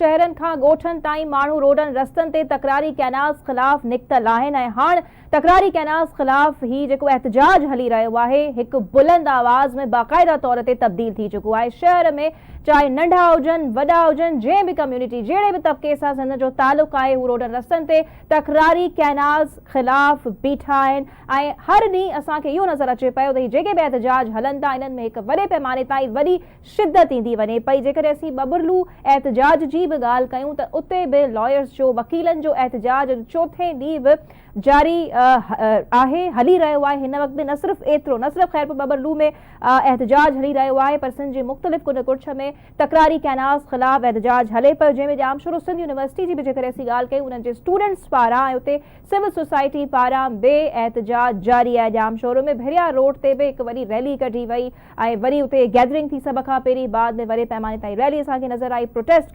شهرن کان ڳوٺن تائين ماڻهو روڊن رستن تي تڪراري ڪئنالز خلاف نڪتل آهن ۽ هاڻ تڪراري ڪئنالز خلاف هي جيڪو احتجاج هلي رهيو آهي هڪ بلند آواز ۾ باقاعده طور تي تبديل ٿي چڪو آهي. شهر ۾ چاهي ننڍا هجن وڏا هجن جنهن به ڪميونٽي جهڙي به طبقي سان سندن جو تعلق آهي هو روڊن رستن تي تڪراري ڪئنالز خلاف بيٺا آهن ۽ هر ڏينهن اسان کي اهو نظر اچي پيو ته هي جيڪي به احتجاج هلن ٿا انهن ۾ هڪ وڏي پيماني تائين وڏي شدت ايندي وڃي پئي، جيڪڏهن اسين ٻٻرلو احتجاج جي به ڳالهه ڪيون ته اتي به لائيرز جو وڪيلن جو احتجاج اڄ چوٿين ڏينهن به جاري آهي هلي رهيو آهي هن وقت به نه صرف ايترو نه صرف خيرپور ٻٻرلو ۾ احتجاج هلي رهيو آهي پر سنڌ جي مختلف ڪنڊ ڪڙڇ ۾ تڪراري ڪئنالز خلاف احتجاج هلي پيو جنهن ۾ ڄامشورو سنڌ يونيورسٽي جي به جيڪڏهن اسين ڳالهه ڪيون انهن جي اسٽوڊنٽس پاران ۽ اتي سول سوسائٽي پاران به احتجاج جاري آهي ڄامشورو ۾ ڀريا روڊ تي به هڪ وڏي ريلي ڪڍي وئي ۽ وري اتي گيدرنگ ٿي سڀ کان پهرين بعد ۾ وڏي پئماني تائين ريلي اسان کي نظر آئي پروٽيسٽ ڪيو.